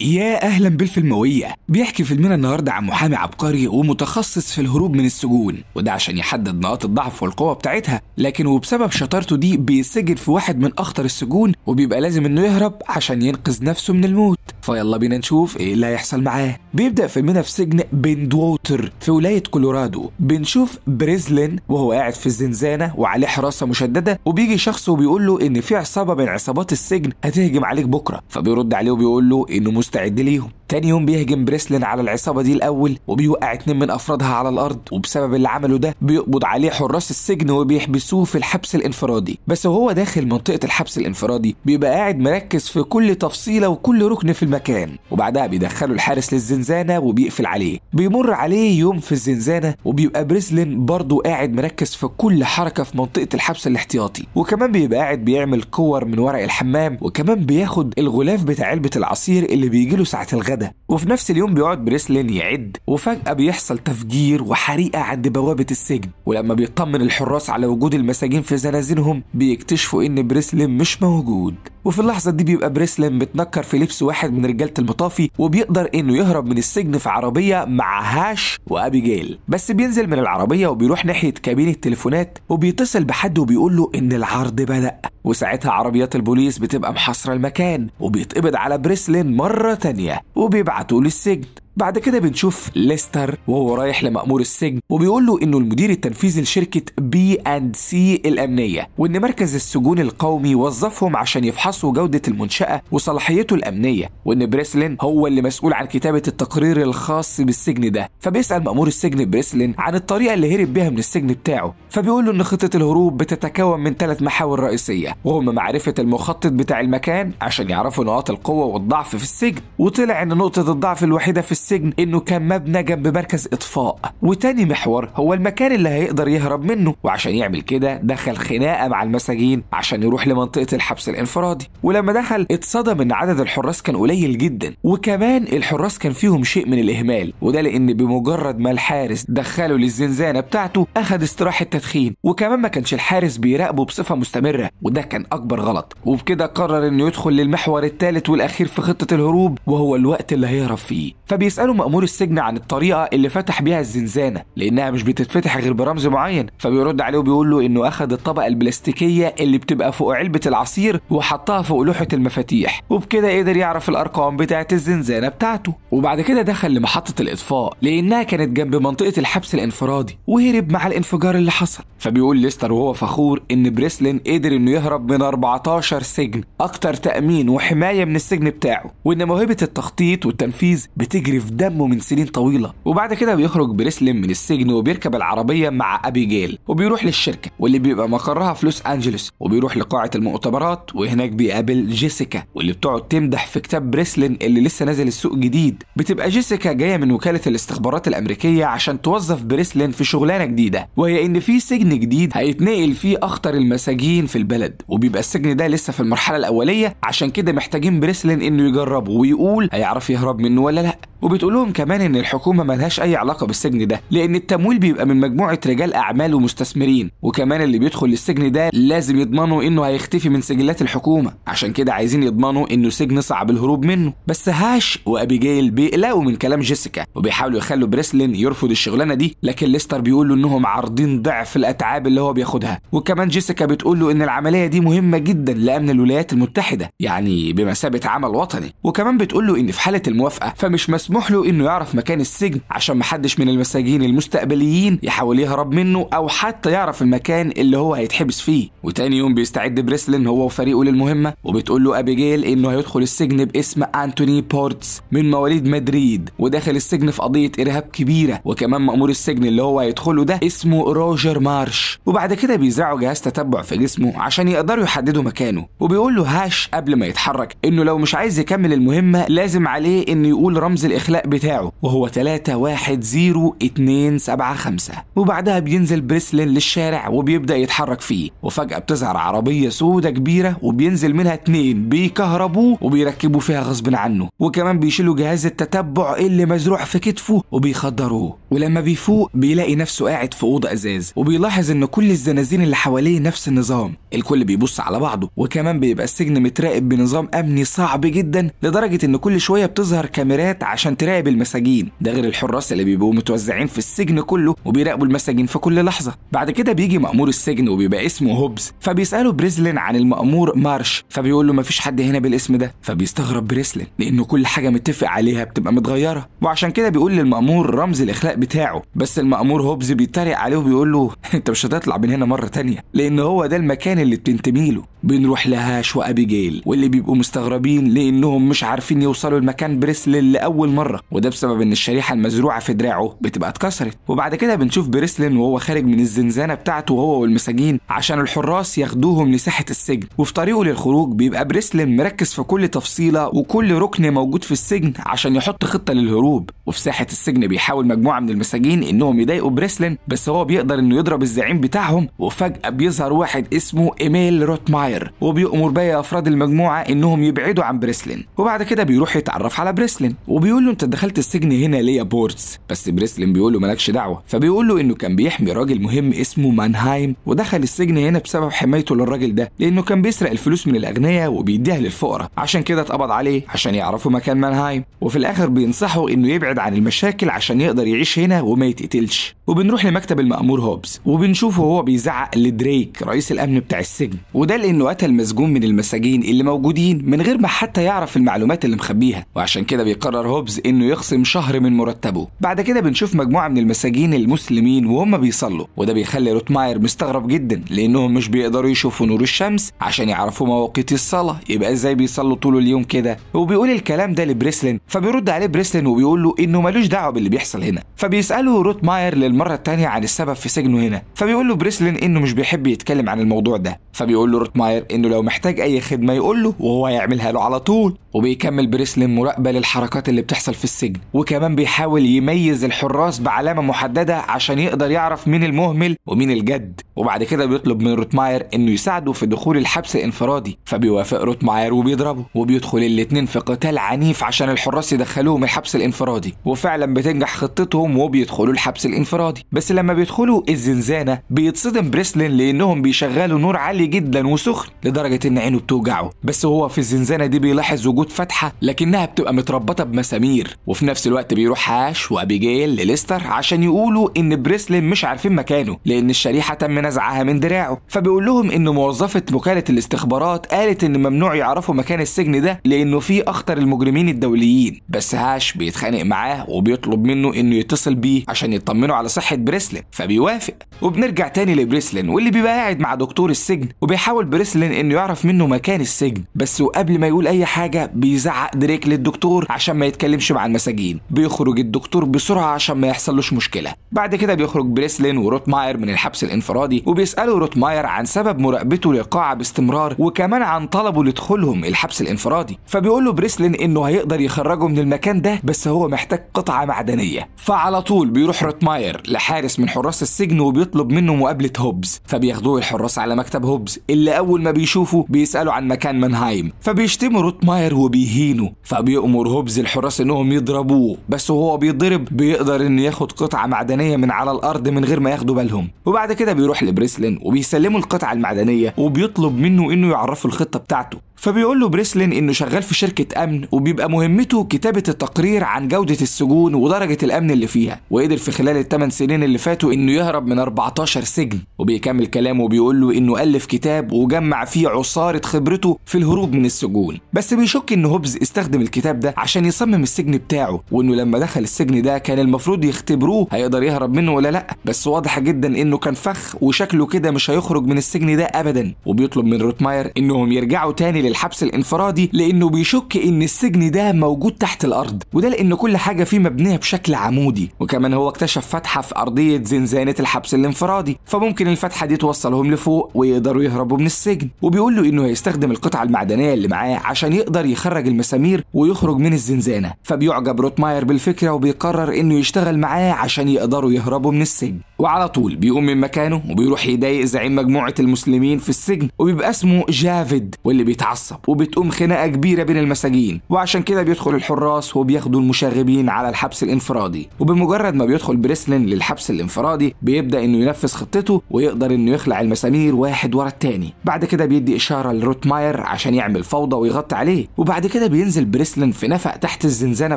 يا اهلا بالفيلمويه. بيحكي فيلمنا النهارده عن محامي عبقري ومتخصص في الهروب من السجون، وده عشان يحدد نقاط الضعف والقوه بتاعتها، لكن وبسبب شطارته دي بيسجن في واحد من اخطر السجون، وبيبقى لازم انه يهرب عشان ينقذ نفسه من الموت. فيلا بينا نشوف ايه اللي هيحصل معاه. بيبدا فيلمنا في سجن بندووتر في ولاية كولورادو. بنشوف بريزلين وهو قاعد في الزنزانة وعليه حراسة مشددة، وبيجي شخص وبيقول له ان في عصابة من عصابات السجن هتهجم عليك بكره، فبيرد عليه وبيقول له انه مستعد ليهم. تاني يوم بيهجم بريسلين على العصابة دي الأول، وبيوقع 2 من أفرادها على الأرض، وبسبب اللي عمله ده بيقبض عليه حراس السجن وبيحبسوه في الحبس الانفرادي. بس وهو داخل منطقة الحبس الانفرادي بيبقى قاعد مركز في كل تفصيلة وكل ركن في المكان، وبعدها بيدخلوا الحارس للزنزانة وبيقفل عليه. بيمر عليه يوم في الزنزانة، وبيبقى بريسلين برضه قاعد مركز في كل حركة في منطقة الحبس الاحتياطي، وكمان بيبقى قاعد بيعمل كور من ورق الحمام، وكمان بياخد الغلاف بتاع علبة العصير اللي بيجيله ساعة الغداء. وفي نفس اليوم بيقعد بريسلين يعد، وفجأة بيحصل تفجير وحريقة عند بوابة السجن، ولما بيطمن الحراس على وجود المساجين في زنازينهم بيكتشفوا ان بريسلين مش موجود. وفي اللحظة دي بيبقى بريسلين متنكر في لبس واحد من رجالة المطافي، وبيقدر انه يهرب من السجن في عربية مع هاش وابيجيل. بس بينزل من العربية وبيروح ناحية كابينة التليفونات، وبيتصل بحد وبيقول له ان العرض بدأ، وساعتها عربيات البوليس بتبقى محاصرة المكان، وبيتقبض على بريسلين مرة تانية وبيبعتوه للسجن. بعد كده بنشوف ليستر وهو رايح لمأمور السجن، وبيقول له انه المدير التنفيذي لشركة بي اند سي الأمنية، وان مركز السجون القومي وظفهم عشان يفحصوا جودة المنشأة وصلاحيته الأمنية، وان بريسلين هو اللي مسؤول عن كتابة التقرير الخاص بالسجن ده. فبيسأل مأمور السجن بريسلين عن الطريقة اللي هرب بيها من السجن بتاعه، فبيقول له ان خطة الهروب بتتكون من 3 محاور رئيسية، وهم معرفة المخطط بتاع المكان عشان يعرفوا نقاط القوة والضعف في السجن، وطلع ان نقطة الضعف الوحيدة في السجن انه كان مبنى جنب مركز اطفاء، وتاني محور هو المكان اللي هيقدر يهرب منه، وعشان يعمل كده دخل خناقه مع المساجين عشان يروح لمنطقه الحبس الانفرادي. ولما دخل اتصدم ان عدد الحراس كان قليل جدا، وكمان الحراس كان فيهم شيء من الاهمال، وده لان بمجرد ما الحارس دخله للزنزانه بتاعته اخذ استراحة تدخين، وكمان ما كانش الحارس بيراقبه بصفة مستمرة، وده كان اكبر غلط. وبكده قرر انه يدخل للمحور الثالث والاخير في خطه الهروب، وهو الوقت اللي هيهرب فيه. فبيسألوا مأمور السجن عن الطريقة اللي فتح بيها الزنزانة، لأنها مش بتتفتح غير برمز معين، فبيرد عليه وبيقول له إنه أخد الطبقة البلاستيكية اللي بتبقى فوق علبة العصير وحطها فوق لوحة المفاتيح، وبكده قدر يعرف الأرقام بتاعة الزنزانة بتاعته. وبعد كده دخل لمحطة الإطفاء لأنها كانت جنب منطقة الحبس الانفرادي، وهرب مع الانفجار اللي حصل. فبيقول ليستر وهو فخور إن بريسلين قدر إنه يهرب من 14 سجن، أكتر تأمين وحماية من السجن بتاعه، وإن موهبة التخطيط والتنفيذ بتجري في دمه من سنين طويلة. وبعد كده بيخرج بريسلين من السجن وبيركب العربية مع أبيجيل، وبيروح للشركة واللي بيبقى مقرها في لوس أنجلوس، وبيروح لقاعة المؤتمرات، وهناك بيقابل جيسيكا واللي بتقعد تمدح في كتاب بريسلين اللي لسه نازل السوق جديد. بتبقى جيسيكا جاية من وكالة الاستخبارات الأمريكية عشان توظف بريسلين في شغلانة جديدة، وهي إن في سجن جديد هيتنقل فيه أخطر المساجين في البلد، وبيبقى السجن ده لسه في المرحلة الأولية، عشان كده محتاجين بريسلين إنه يجربه ويقول هيعرف يهرب منه ولا لأ. وبتقول لهم كمان ان الحكومة ملهاش اي علاقة بالسجن ده، لان التمويل بيبقى من مجموعة رجال اعمال ومستثمرين، وكمان اللي بيدخل للسجن ده لازم يضمنوا انه هيختفي من سجلات الحكومة، عشان كده عايزين يضمنوا انه سجن صعب الهروب منه. بس هاش وابيجيل بيقلقوا من كلام جيسيكا وبيحاولوا يخلوا بريسلين يرفض الشغلانة دي، لكن ليستر بيقول له انهم عارضين ضعف الاتعاب اللي هو بياخدها، وكمان جيسيكا بتقول له ان العملية دي مهمة جدا لامن الولايات المتحدة، يعني بمثابة عمل وطني، وكمان بتقول له ان في حاله الموافقة فمش مسموح له انه يعرف مكان السجن عشان محدش من المساجين المستقبليين يحاول يهرب منه او حتى يعرف المكان اللي هو هيتحبس فيه. وتاني يوم بيستعد بريسلين هو وفريقه للمهمه، وبتقول له ابيجيل انه هيدخل السجن باسم انتوني بورتس من مواليد مدريد، وداخل السجن في قضية ارهاب كبيرة، وكمان مأمور السجن اللي هو هيدخله ده اسمه روجر مارش. وبعد كده بيزرعوا جهاز تتبع في جسمه عشان يقدروا يحددوا مكانه، وبيقول له هاش قبل ما يتحرك انه لو مش عايز يكمل المهمة لازم عليه انه يقول رمز الاخلاء بتاعه وهو 310275. وبعدها بينزل بريسلين للشارع وبيبدا يتحرك فيه، وفجاة بتظهر عربية سودة كبيرة وبينزل منها 2 بيكهربوه وبيركبوا فيها غصب عنه، وكمان بيشيلوا جهاز التتبع اللي مزروع في كتفه وبيخدروه. ولما بيفوق بيلاقي نفسه قاعد في اوضة ازاز، وبيلاحظ ان كل الزنازين اللي حواليه نفس النظام، الكل بيبص على بعضه، وكمان بيبقى السجن متراقب بنظام امني صعب جدا لدرجة ان كل شوية بتظهر كاميرات عشان تراقب المساجين، ده غير الحراس اللي بيبقوا متوزعين في السجن كله وبيراقبوا المساجين في كل لحظة. بعد كده بيجي مأمور السجن وبيبقى اسمه هوبز، فبيسأله بريسلين عن المأمور مارش، فبيقول له مفيش حد هنا بالاسم ده. فبيستغرب بريسلين لانه كل حاجة متفق عليها بتبقى متغيرة، وعشان كده بيقول للمأمور رمز الاخلاء بتاعه، بس المأمور هوبز بيتريق عليه وبيقول له انت مش هتطلع من هنا مرة تانية لان هو ده المكان اللي بتنتمي له. بنروح لهاش وابيجيل واللي بيبقوا مستغربين لانهم مش عارفين يوصلوا لمكان بريسلين لاول مرة، وده بسبب ان الشريحة المزروعه في دراعه بتبقى اتكسرت. وبعد كده بنشوف بريسلين وهو خارج من الزنزانة بتاعته وهو والمساجين عشان الحراس ياخدوهم لساحه السجن، وفي طريقه للخروج بيبقى بريسلين مركز في كل تفصيله وكل ركن موجود في السجن عشان يحط خطه للهروب. وفي ساحة السجن بيحاول مجموعة من المساجين انهم يضايقوا بريسلين، بس هو بيقدر انه يضرب الزعيم بتاعهم، وفجاة بيظهر واحد اسمه ايميل روتماير وبيأمر باقي افراد المجموعة انهم يبعدوا عن بريسلين. وبعد كده بيروح يتعرف على بريسلين وبيقول له انت دخلت السجن هنا ليه يا بورتس؟ بس بريسلين بيقول له مالكش دعوه، فبيقول له انه كان بيحمي راجل مهم اسمه مانهايم ودخل السجن هنا بسبب حمايته للراجل ده، لانه كان بيسرق الفلوس من الاغنياء وبيديها للفقراء، عشان كده اتقبض عليه عشان يعرفوا مكان مانهايم. وفي الاخر بينصحه انه يبعد عن المشاكل عشان يقدر يعيش هنا وما يتقتلش. وبنروح لمكتب المأمور هوبز وبنشوفه وهو بيزعق لدريك رئيس الامن بتاع السجن، وده لانه قتل مسجون من المساجين اللي موجودين من غير ما حتى يعرف المعلومات اللي مخبيها، وعشان كده بيقرر هوبز انه يخصم شهر من مرتبه. بعد كده بنشوف مجموعة من المساجين المسلمين وهم بيصلوا، وده بيخلي روتماير مستغرب جدا لانهم مش بيقدروا يشوفوا نور الشمس عشان يعرفوا مواقيت الصلاة، يبقى ازاي بيصلوا طول اليوم كده؟ وبيقول الكلام ده لبريسلين، فبيرد عليه بريسلين وبيقول له انه ملوش دعوه باللي بيحصل هنا. فبيساله روتماير للمرة الثانية عن السبب في سجنه هنا، فبيقول له بريسلين انه مش بيحب يتكلم عن الموضوع ده، فبيقول له روتماير انه لو محتاج اي خدمة يقول له وهو هيعملها له على طول. وبيكمل بريسلين مراقبة للحركات اللي بتحصل في السجن، وكمان بيحاول يميز الحراس بعلامة محددة عشان يقدر يعرف مين المهمل ومين الجد. وبعد كده بيطلب من روتماير انه يساعده في دخول الحبس الانفرادي، فبيوافق روتماير وبيضربه، وبيدخل الاتنين في قتال عنيف عشان الحراس يدخلوهم الحبس الانفرادي، وفعلا بتنجح خطتهم وبيدخلوا الحبس الانفرادي. بس لما بيدخلوا الزنزانة بيتصدم بريسلين لانهم بيشغلوا نور عالي جدا وسخن لدرجة ان عينه بتوجعه، بس هو في الزنزانة دي بيلاحظ وجود فتحه لكنها بتبقى متربطه بمسامير. وفي نفس الوقت بيروح هاش وابيجيل لليستر عشان يقولوا ان بريسلين مش عارفين مكانه لان الشريحة تم نزعها من دراعه، فبيقول لهم ان موظفة وكالة الاستخبارات قالت ان ممنوع يعرفوا مكان السجن ده لانه فيه اخطر المجرمين الدوليين. بس هاش بيتخانق معاه وبيطلب منه انه يتصل بيه عشان يطمنوا على صحة بريسلين، فبيوافق. وبنرجع تاني لبريسلين واللي بيبقى قاعد مع دكتور السجن، وبيحاول بريسلين انه يعرف منه مكان السجن، بس وقبل ما يقول اي حاجة بيزعق دريك للدكتور عشان ما يتكلمش مع المساجين. بيخرج الدكتور بسرعة عشان ما يحصلوش مشكلة. بعد كده بيخرج بريسلين وروتماير من الحبس الانفرادي، وبيسالوا روتماير عن سبب مراقبته للقاعه باستمرار وكمان عن طلبه لدخولهم الحبس الانفرادي، فبيقول له بريسلين انه هيقدر يخرجه من المكان ده بس هو محتاج قطعه معدنية. فعلى طول بيروح روتماير لحارس من حراس السجن وبيطلب منه مقابله هوبز، فبياخدوه الحراس على مكتب هوبز اللي اول ما بيشوفه بيسالوا عن مكان مانهايم، فبيشتموا روتماير وبيهينه، فبيأمر هوبز الحراس انهم يضربوه، بس وهو بيضرب بيقدر انه ياخد قطعه معدنية من على الارض من غير ما ياخدوا بالهم. وبعد كده بيروح لبريسلين وبيسلموا القطعة المعدنية وبيطلب منه انه يعرفه الخطة بتاعته، فبيقول له بريسلين انه شغال في شركة امن وبيبقى مهمته كتابه التقرير عن جوده السجون ودرجة الامن اللي فيها، وقدر في خلال ال8 سنين اللي فاتوا انه يهرب من 14 سجن. وبيكمل كلامه وبيقول له انه الف كتاب وجمع فيه عصارة خبرته في الهروب من السجون، بس بيشك ان هوبز استخدم الكتاب ده عشان يصمم السجن بتاعه، وانه لما دخل السجن ده كان المفروض يختبروه هيقدر يهرب منه ولا لا، بس واضح جدا انه كان فخ وشكله كده مش هيخرج من السجن ده ابدا. وبيطلب من روتماير انهم يرجعوا تاني للحبس الانفرادي لانه بيشك ان السجن ده موجود تحت الارض، وده لان كل حاجة فيه مبنية بشكل عمودي، وكمان هو اكتشف فتحه في ارضية زنزانة الحبس الانفرادي، فممكن الفتحة دي توصلهم لفوق ويقدروا يهربوا من السجن. وبيقول له انه هيستخدم القطعة المعدنية اللي معاه عشان يقدر يخرج المسامير ويخرج من الزنزانة، فبيعجب روتماير بالفكرة وبيقرر انه يشتغل معاه عشان يقدروا يهربوا من السجن. وعلى طول بيقوم من مكانه وبيروح يضايق زعيم مجموعة المسلمين في السجن، وبيبقى اسمه جافيد، واللي بيتعصب وبتقوم خناقه كبيرة بين المساجين، وعشان كده بيدخل الحراس وبياخدوا المشاغبين على الحبس الانفرادي. وبمجرد ما بيدخل بريسلين للحبس الانفرادي بيبدا انه ينفذ خطته ويقدر انه يخلع المسامير واحد ورا التاني. بعد كده بيدي اشارة لروتماير عشان يعمل فوضى ويغطي عليه، وبعد كده بينزل بريسلين في نفق تحت الزنزانة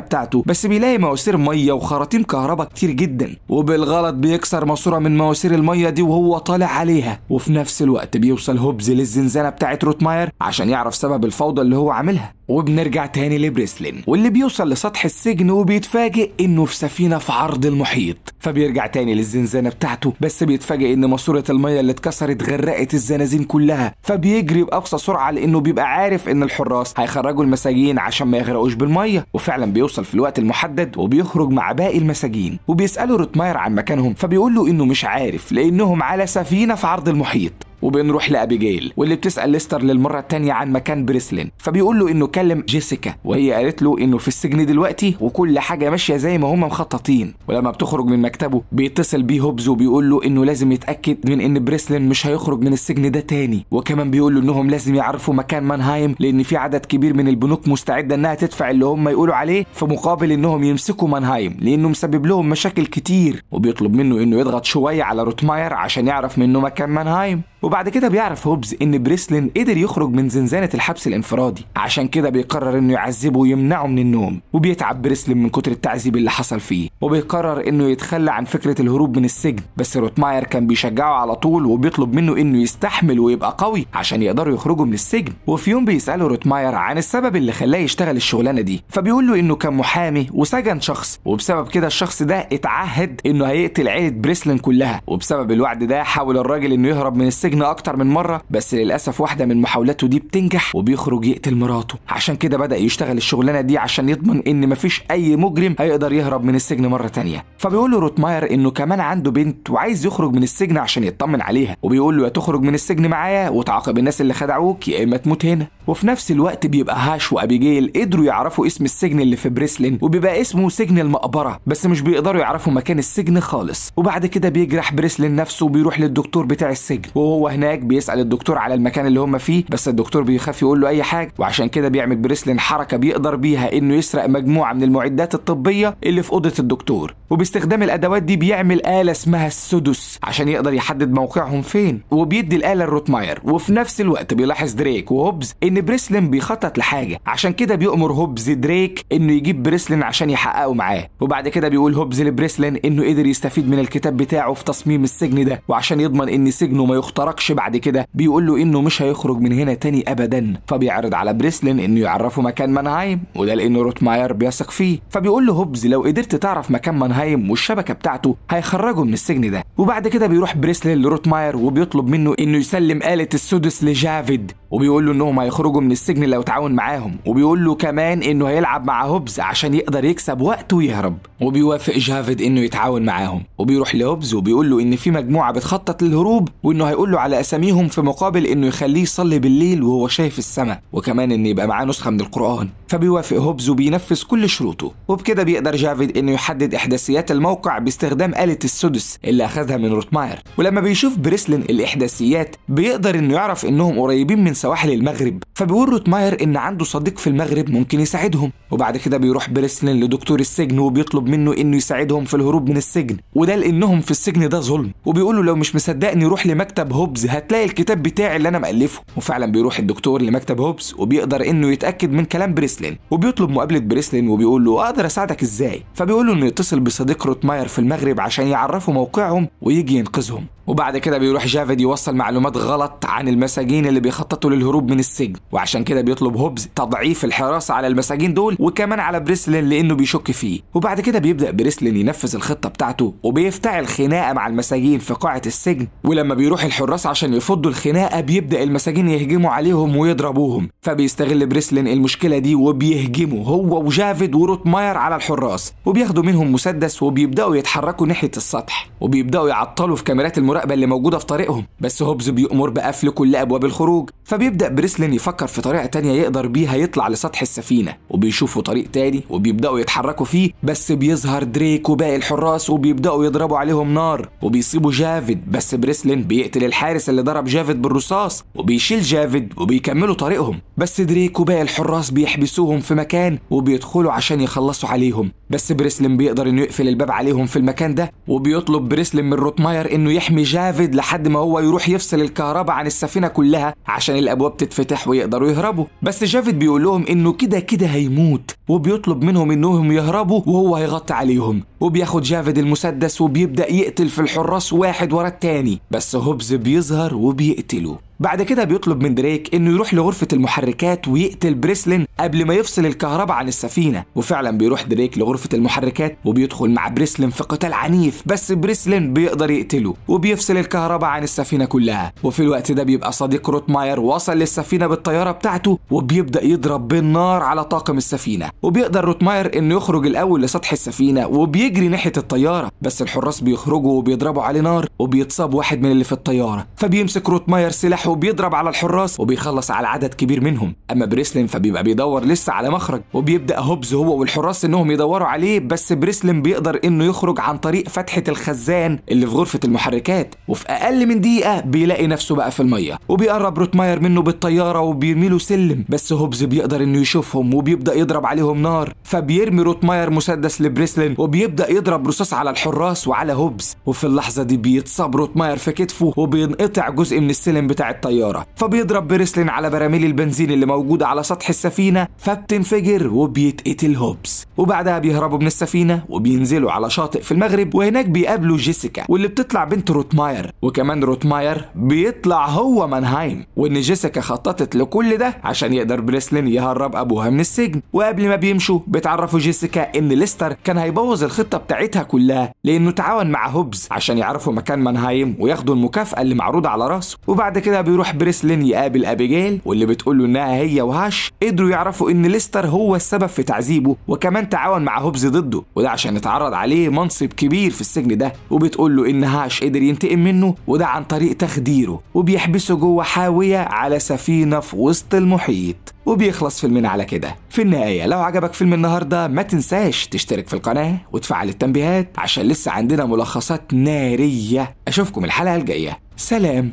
بتاعته، بس بيلاقي مواسير مية وخراطيم كهرباء كتير جدا، وبالغلط بيكسر ماسوره من مواسير المية دي وهو طالع عليها. وفي نفس الوقت بيوصل هوبز للزنزانه بتاعت روتماير عشان يعرف سبب الفوضى اللي هو عاملها. وبنرجع تاني لبريسلين واللي بيوصل لسطح السجن وبيتفاجئ انه في سفينة في عرض المحيط، فبيرجع تاني للزنزانه بتاعته، بس بيتفاجئ ان ماسوره المية اللي اتكسرت غرقت الزنازين كلها، فبيجري باقصى سرعة لانه بيبقى عارف ان الحراس هيخرجوا المساجين عشان ما يغرقوش بالمية. وفعلا بيوصل في الوقت المحدد وبيخرج مع باقي المساجين، وبيسالوا روتماير عن مكانهم فبيقول له انه مش عارف لانهم على سفينة في عرض المحيط. وبنروح لأبيجيل واللي بتسأل ليستر للمرة التانية عن مكان بريسلين، فبيقول له انه كلم جيسيكا وهي قالت له انه في السجن دلوقتي وكل حاجة ماشية زي ما هم مخططين. ولما بتخرج من مكتبه بيتصل بيه هوبز وبيقول له انه لازم يتأكد من ان بريسلين مش هيخرج من السجن ده تاني، وكمان بيقول له انهم لازم يعرفوا مكان مانهايم لان في عدد كبير من البنوك مستعدة انها تدفع اللي هم يقولوا عليه في مقابل انهم يمسكوا مانهايم لانه مسبب لهم مشاكل كتير، وبيطلب منه انه يضغط شوية على روتماير عشان يعرف منه مكان مانهايم. وبعد كده بيعرف هوبز ان بريسلين قدر يخرج من زنزانة الحبس الانفرادي، عشان كده بيقرر انه يعذبه ويمنعه من النوم. وبيتعب بريسلين من كتر التعذيب اللي حصل فيه، وبيقرر انه يتخلى عن فكرة الهروب من السجن، بس روتماير كان بيشجعه على طول وبيطلب منه انه يستحمل ويبقى قوي عشان يقدروا يخرجوا من السجن. وفي يوم بيسأله روتماير عن السبب اللي خلاه يشتغل الشغلانة دي، فبيقول له انه كان محامي وسجن شخص، وبسبب كده الشخص ده اتعهد انه هيقتل عيلة بريسلين كلها، وبسبب الوعد ده حاول الراجل انه يهرب من السجن اكتر من مرة، بس للاسف واحدة من محاولاته دي بتنجح وبيخرج يقتل مراته. عشان كده بدا يشتغل الشغلانة دي عشان يضمن ان مفيش اي مجرم هيقدر يهرب من السجن مرة تانية. فبيقول له روتماير انه كمان عنده بنت وعايز يخرج من السجن عشان يطمن عليها، وبيقول له يا تخرج من السجن معايا وتعاقب الناس اللي خدعوك يا اما تموت هنا. وفي نفس الوقت بيبقى هاش وابيجيل قدروا يعرفوا اسم السجن اللي في بريسلين، وبيبقى اسمه سجن المقبرة، بس مش بيقدروا يعرفوا مكان السجن خالص. وبعد كده بيجرح بريسلين نفسه وبيروح للدكتور بتاع السجن، وهو هناك بيسأل الدكتور على المكان اللي هم فيه، بس الدكتور بيخاف يقول له اي حاجة، وعشان كده بيعمل بريسلين حركة بيقدر بيها انه يسرق مجموعة من المعدات الطبية اللي في اوضة الدكتور، وباستخدام الادوات دي بيعمل آلة اسمها السدس عشان يقدر يحدد موقعهم فين، وبيدي الآلة لروتماير. وفي نفس الوقت بيلاحظ دريك وهوبز ان بريسلين بيخطط لحاجة، عشان كده بيأمر هوبز دريك انه يجيب بريسلين عشان يحققه معاه. وبعد كده بيقول هوبز لبريسلين انه قدر يستفيد من الكتاب بتاعه في تصميم السجن ده، وعشان يضمن ان سجنه ما يخترقش بعد كده بيقول له انه مش هيخرج من هنا تاني ابدا. فبيعرض على بريسلين انه يعرفه مكان مانهايم، وده لانه روتماير بيثق فيه. فبيقول له هوبز لو قدرت تعرف مكان مانهايم والشبكة بتاعته هيخرجه من السجن ده. وبعد كده بيروح بريسلين لروتماير وبيطلب منه انه يسلم آلة السدس لجافيد، وبيقول له انهم هيخرجوا من السجن لو تعاون معاهم، وبيقول له كمان انه هيلعب مع هوبز عشان يقدر يكسب وقت ويهرب. وبيوافق جافيد انه يتعاون معاهم، وبيروح لهوبز وبيقول له ان في مجموعة بتخطط للهروب، وانه هيقول له على اساميهم في مقابل انه يخليه يصلي بالليل وهو شايف السماء، وكمان ان يبقى معاه نسخه من القران. فبيوافق هوبز وبينفذ كل شروطه. وبكده بيقدر جافيد انه يحدد احداثيات الموقع باستخدام آلة السدس اللي اخذها من روتماير. ولما بيشوف بريسلين الاحداثيات بيقدر انه يعرف انهم قريبين من سواحل المغرب، فبيقول روتماير ان عنده صديق في المغرب ممكن يساعدهم. وبعد كده بيروح بريسلين لدكتور السجن وبيطلب منه انه يساعدهم في الهروب من السجن، وده لانهم في السجن ده ظلم، وبيقول له لو مش مصدقني روح لمكتب هوبز هتلاقي الكتاب بتاعي اللي انا مألفه. وفعلا بيروح الدكتور لمكتب هوبز وبيقدر انه يتأكد من كلام بريسلين، وبيطلب مقابلة بريسلين وبيقول له اقدر اساعدك ازاي؟ فبيقول له انه يتصل بصديق روتماير في المغرب عشان يعرفوا موقعهم ويجي ينقذهم. وبعد كده بيروح جافيد يوصل معلومات غلط عن المساجين اللي بيخططوا للهروب من السجن، وعشان كده بيطلب هوبز تضعيف الحراسة على المساجين دول وكمان على بريسلين لانه بيشك فيه. وبعد كده بيبدا بريسلين ينفذ الخطة بتاعته وبيفتعل خناقه مع المساجين في قاعة السجن، ولما بيروح الحراس عشان يفضوا الخناقة بيبدا المساجين يهجموا عليهم ويضربوهم، فبيستغل بريسلين المشكلة دي وبيهجموا هو وجافيد وروتماير على الحراس وبياخدوا منهم مسدس وبيبداوا يتحركوا ناحية السطح وبيبداوا يعطلوا في كاميرات المراقبة اللي موجودة في طريقهم، بس هوبز بيأمر بقفل كل ابواب الخروج. فبيبدا بريسلين يفكر في طريقه تانية يقدر بيها يطلع لسطح السفينة، وبيشوفوا طريق تاني وبيبداوا يتحركوا فيه، بس بيظهر دريك وباقي الحراس وبيبداوا يضربوا عليهم نار وبيصيبوا جافيد، بس بريسلين بيقتل الحارس اللي ضرب جافيد بالرصاص وبيشيل جافيد وبيكملوا طريقهم، بس دريك وباقي الحراس بيحبسوهم في مكان وبيدخلوا عشان يخلصوا عليهم، بس بريسلين بيقدر انه يقفل الباب عليهم في المكان ده. وبيطلب بريسلين من روتماير انه يحمي جافيد لحد ما هو يروح يفصل الكهرباء عن السفينة كلها عشان الابواب تتفتح ويقدروا يهربوا، بس جافيد بيقول لهم انه كده كده هيموت وبيطلب منهم انهم يهربوا وهو هيغطي عليهم. وبياخد جافيد المسدس وبيبدأ يقتل في الحراس واحد ورا التاني، بس هوبز بيظهر وبيقتله. بعد كده بيطلب من دريك انه يروح لغرفة المحركات ويقتل بريسلين قبل ما يفصل الكهرباء عن السفينة، وفعلا بيروح دريك لغرفة المحركات وبيدخل مع بريسلين في قتال عنيف، بس بريسلين بيقدر يقتله وبيفصل الكهرباء عن السفينة كلها. وفي الوقت ده بيبقى صديق روتماير وصل للسفينة بالطيارة بتاعته وبيبدأ يضرب بالنار على طاقم السفينة، وبيقدر روتماير انه يخرج الاول لسطح السفينة وبيجري ناحية الطيارة، بس الحراس بيخرجوا وبيضربوا عليه نار وبيتصاب واحد من اللي في الطيارة، فبيمسك روتماير سلاحه وبيضرب على الحراس وبيخلص على عدد كبير منهم. اما بريسلين فبيبقى بيدور لسه على مخرج، وبيبدا هوبز هو والحراس انهم يدوروا عليه، بس بريسلين بيقدر انه يخرج عن طريق فتحه الخزان اللي في غرفة المحركات، وفي اقل من دقيقة بيلاقي نفسه بقى في المية، وبيقرب روتماير منه بالطيارة وبيرميله سلم، بس هوبز بيقدر انه يشوفهم وبيبدا يضرب عليهم نار، فبيرمي روتماير مسدس لبريسلين وبيبدا يضرب رصاص على الحراس وعلى هوبز، وفي اللحظة دي بيتصاب روتماير في كتفه وبينقطع جزء من السلم بتاع الطيارة، فبيضرب بريسلين على براميل البنزين اللي موجودة على سطح السفينة فبتنفجر وبيتقتل هوبز. وبعدها بيهربوا من السفينة وبينزلوا على شاطئ في المغرب، وهناك بيقابلوا جيسيكا واللي بتطلع بنت روتماير، وكمان روتماير بيطلع هو مانهايم، وان جيسيكا خططت لكل ده عشان يقدر بريسلين يهرب ابوها من السجن. وقبل ما بيمشوا بتعرفوا جيسيكا ان ليستر كان هيبوظ الخطة بتاعتها كلها لانه تعاون مع هوبز عشان يعرفوا مكان مانهايم وياخدوا المكافاة اللي معروضة على راسه. وبعد كده بيروح بريسلين يقابل ابيجيل واللي بتقول له انها هي وهاش قدروا يعرفوا ان ليستر هو السبب في تعذيبه وكمان تعاون مع هوبز ضده، وده عشان يتعرض عليه منصب كبير في السجن ده، وبتقول له ان هاش قدر ينتقم منه وده عن طريق تخديره وبيحبسه جوه حاوية على سفينة في وسط المحيط. وبيخلص فيلمنا على كده. في النهاية لو عجبك فيلم النهاردة ما تنساش تشترك في القناة وتفعل التنبيهات عشان لسه عندنا ملخصات نارية. أشوفكم الحلقة الجاية، سلام.